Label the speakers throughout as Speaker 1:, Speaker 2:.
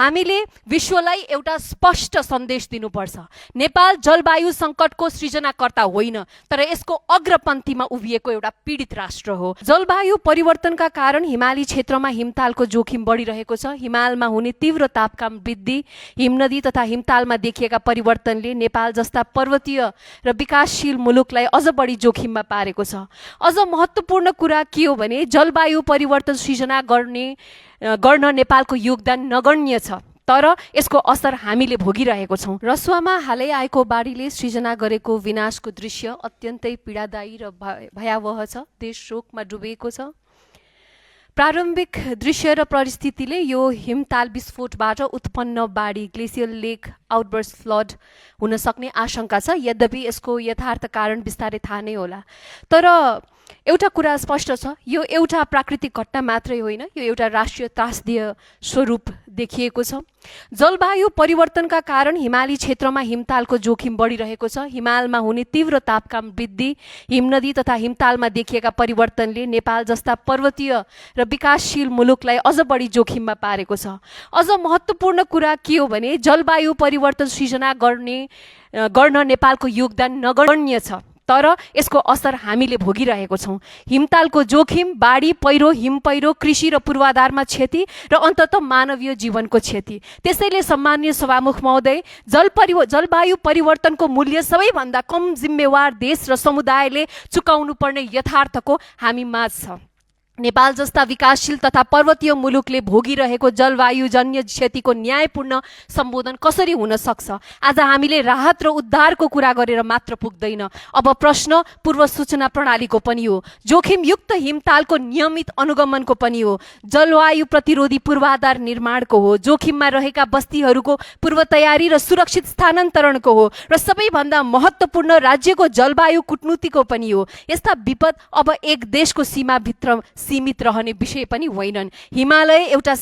Speaker 1: हामीले विश्वलाई एउटा स्पष्ट सन्देश दिनुपर्छ। नेपाल जलवायु सङ्कटको सृजनाकर्ता होइन, तर यसको अग्रपन्थीमा उभिएको एउटा पीडित राष्ट्र हो। जलवायु परिवर्तनका कारण हिमाली क्षेत्रमा हिमतालको जोखिम बढिरहेको छ। हिमालमा हुने तीव्र तापक्रम वृद्धि, हिमनदी तथा हिमतालमा देखिएका परिवर्तनले नेपाल जस्ता पर्वतीय र विकासशील मुलुकलाई अझ बढी जोखिममा पारेको छ। अझ महत्त्वपूर्ण कुरा के हो भने जलवायु परिवर्तन सृजना गर्न नेपालको योगदान नगण्य छ, तर यसको असर हामीले भोगिरहेको छौँ। रसुवामा हालै आएको बाढीले सृजना गरेको विनाशको दृश्य अत्यन्तै पीडादायी र भयावह छ। देश शोकमा डुबेको छ। प्रारम्भिक दृश्य र परिस्थितिले यो हिमताल विस्फोटबाट उत्पन्न बाढी ग्लेसियल लेक आउटबर्स्ट फ्लड हुन सक्ने आशंका छ। यद्यपि यसको यथार्थ कारण बिस्तारै थाहा नै होला। तर एउटा कुरा स्पष्ट छ, यो एउटा प्राकृतिक घटना मात्रै होइन, यो एउटा राष्ट्रिय त्रासदीय स्वरूप देखिएको छ। जलवायु परिवर्तनका कारण हिमाली क्षेत्रमा हिमतालको जोखिम बढिरहेको छ। हिमालमा हुने तीव्र तापक्रम वृद्धि, हिमनदी तथा हिमतालमा देखिएका परिवर्तनले नेपाल जस्ता पर्वतीय र विकासशील मुलुकलाई अझ बढी जोखिममा पारेको छ। अझ महत्त्वपूर्ण कुरा के हो भने जलवायु परिवर्तन सृजना गर्न नेपालको योगदान नगण्य छ, तर यसको असर हामीले भोगिरहेको छौँ। हिमतालको जोखिम, बाढी, पहिरो, हिमपहिरो, कृषि र पूर्वाधारमा क्षति र अन्ततः मानवीय जीवनको क्षति। त्यसैले सम्माननीय सभामुख महोदय, जलवायु परिवर्तनको मूल्य सबैभन्दा कम जिम्मेवार देश र समुदायले चुकाउनु पर्ने यथार्थको हामी माझ छ। नेपाल जस्ता विकासशील तथा पर्वतीय मुलुकले भोगिरहेको जलवायुजन्य क्षतिको न्यायपूर्ण सम्बोधन कसरी हुन सक्छ? आज हामीले राहत र उद्धारको कुरा गरेर मात्र पुग्दैन। अब प्रश्न पूर्व सूचना प्रणालीको पनि हो, जोखिमयुक्त हिमतालको नियमित अनुगमनको पनि हो, जलवायु प्रतिरोधी पूर्वाधार निर्माणको हो, जोखिममा रहेका बस्तीहरूको पूर्व तयारी र सुरक्षित स्थानान्तरणको हो, र सबैभन्दा महत्त्वपूर्ण राज्यको जलवायु कूटनीतिको पनि हो। यस्ता विपद अब एक देशको सीमाभित्र सीमित रहने विषय पनि होइनन्। हिमालय एउटा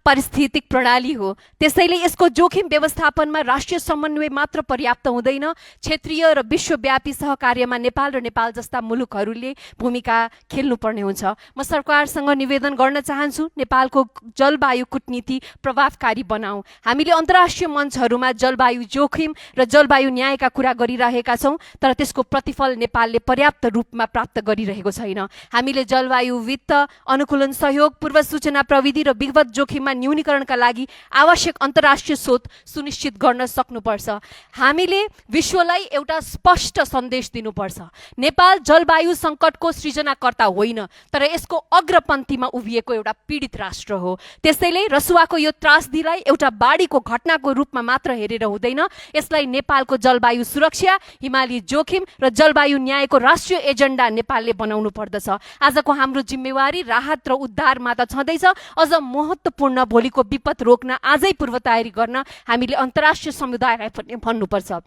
Speaker 1: पारिस्थितिक प्रणाली हो, त्यसैले यसको जोखिम व्यवस्थापनमा राष्ट्रिय समन्वय मात्र पर्याप्त हुँदैन। क्षेत्रीय र विश्वव्यापी सहकार्यमा नेपाल र नेपाल जस्ता मुलुकहरूले भूमिका खेल्नुपर्ने हुन्छ। म सरकारसँग निवेदन गर्न चाहन्छु, नेपालको जलवायु कूटनीति प्रभावकारी बनाऊ। हामीले अन्तर्राष्ट्रिय मञ्चहरूमा जलवायु जोखिम र जलवायु न्यायका कुरा गरिरहेका छौँ, तर त्यसको प्रतिफल नेपालले पर्याप्त रूपमा प्राप्त गरिरहेको छैन। हामीले जलवायु वित्त, अनुकूलन सहयोग, पूर्व सूचना प्रविधि र विगत जोखिममा न्यूनीकरणका लागि आवश्यक अन्तर्राष्ट्रिय स्रोत सुनिश्चित गर्न सक्नुपर्छ। हामीले विश्वलाई एउटा स्पष्ट सन्देश दिनुपर्छ। नेपाल जलवायु सङ्कटको सृजनाकर्ता होइन, तर यसको अग्रपन्थीमा उभिएको एउटा पीडित राष्ट्र हो। त्यसैले रसुवाको यो त्रासदीलाई एउटा बाढीको घटनाको रूपमा मात्र हेरेर हुँदैन, यसलाई नेपालको जलवायु सुरक्षा, हिमाली जोखिम र जलवायु न्यायको राष्ट्रिय एजेन्डा नेपालले बनाउनु पर्दछ। आजको हाम्रो जिम्मेवारी राहत र उद्धारमा त छँदैछ, अझ महत्त्वपूर्ण भोलिको विपद रोक्न आजै पूर्व तयारी गर्न हामीले अन्तर्राष्ट्रिय समुदायलाई पनि भन्नुपर्छ।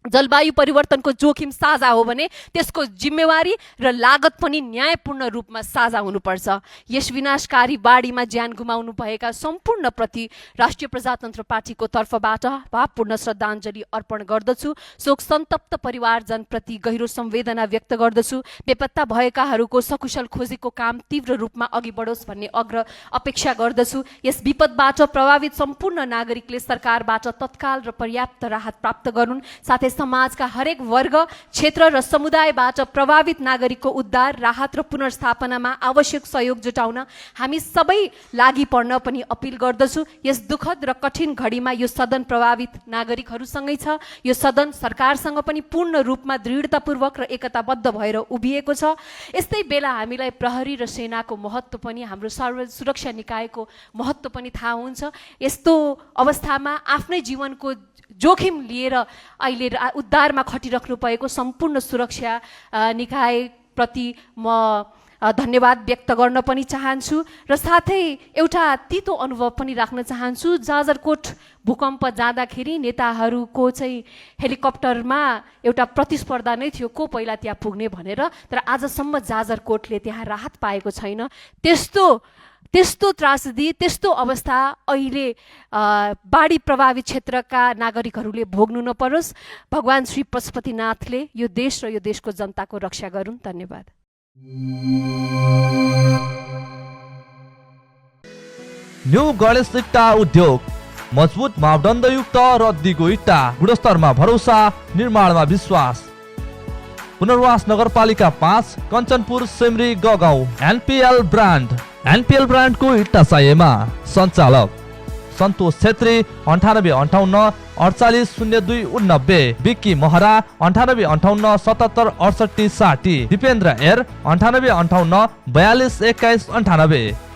Speaker 1: जलवायु परिवर्तनको जोखिम साझा हो भने त्यसको जिम्मेवारी र लागत पनि न्यायपूर्ण रूपमा साझा हुनुपर्छ। यस विनाशकारी बाढीमा ज्यान गुमाउनु भएका सम्पूर्णप्रति राष्ट्रिय प्रजातन्त्र पार्टीको तर्फबाट भावपूर्ण श्रद्धाञ्जली अर्पण गर्दछु। शोक सन्तप्त परिवारजनप्रति गहिरो संवेदना व्यक्त गर्दछु। बेपत्ता भएकाहरूको सकुशल खोजीको काम तीव्र रूपमा अघि बढोस् भन्ने अपेक्षा गर्दछु। यस विपदबाट प्रभावित सम्पूर्ण नागरिकले सरकारबाट तत्काल र पर्याप्त राहत प्राप्त गरून्। साथै समाजका हरेक वर्ग, क्षेत्र र समुदायबाट प्रभावित नागरिकको उद्धार, राहत र पुनर्स्थापनामा आवश्यक सहयोग जुटाउन हामी सबै लागि पर्न पनि अपिल गर्दछु। यस दुःखद र कठिन घडीमा यो सदन प्रभावित नागरिकहरूसँगै छ। यो सदन सरकारसँग पनि पूर्ण रूपमा दृढतापूर्वक र एकताबद्ध भएर उभिएको छ। यस्तै बेला हामीलाई प्रहरी र सेनाको महत्त्व पनि, हाम्रो सार्वजनिक सुरक्षा निकायको महत्त्व पनि थाहा हुन्छ। यस्तो अवस्थामा आफ्नै जीवनको जोखिम लिएर अहिले उद्धारमा खटिराख्नु भएको सम्पूर्ण सुरक्षा निकायप्रति म धन्यवाद व्यक्त गर्न पनि चाहन्छु। र साथै एउटा तितो अनुभव पनि राख्न चाहन्छु। जाजरकोट भूकम्प जाँदाखेरि नेताहरूको चाहिँ हेलिकप्टरमा एउटा प्रतिस्पर्धा नै थियो, को पहिला त्यहाँ पुग्ने भनेर, तर आजसम्म जाजरकोटले त्यहाँ राहत पाएको छैन। त्यस्तो त्रासदी, त्यस्तो अवस्था अहिले बाढी प्रभावित क्षेत्रका नागरिकहरूले भोग्नु नपरोस्। भगवान श्री पशुपतिनाथले यो देश र यो देशको जनताको रक्षा गरून्। धन्यवाद।
Speaker 2: न्यू गणेश इट्टा उद्योग मजबुत मापदण्डयुक्त र दिगो इट्टा, गुणस्तरमा भरोसा, निर्माणमा विश्वास। पुनर्वास नगरपालिका 5 कञ्चनपुर सिमरी गगाउँ। एनपीएल ब्रान्डको इट्टा चाहिएमा सञ्चालक सन्तोष छेत्री 9858 480289, विक्की महरा 9858 77 68 60, दिपेन्द्र एर 9858 42 21 98।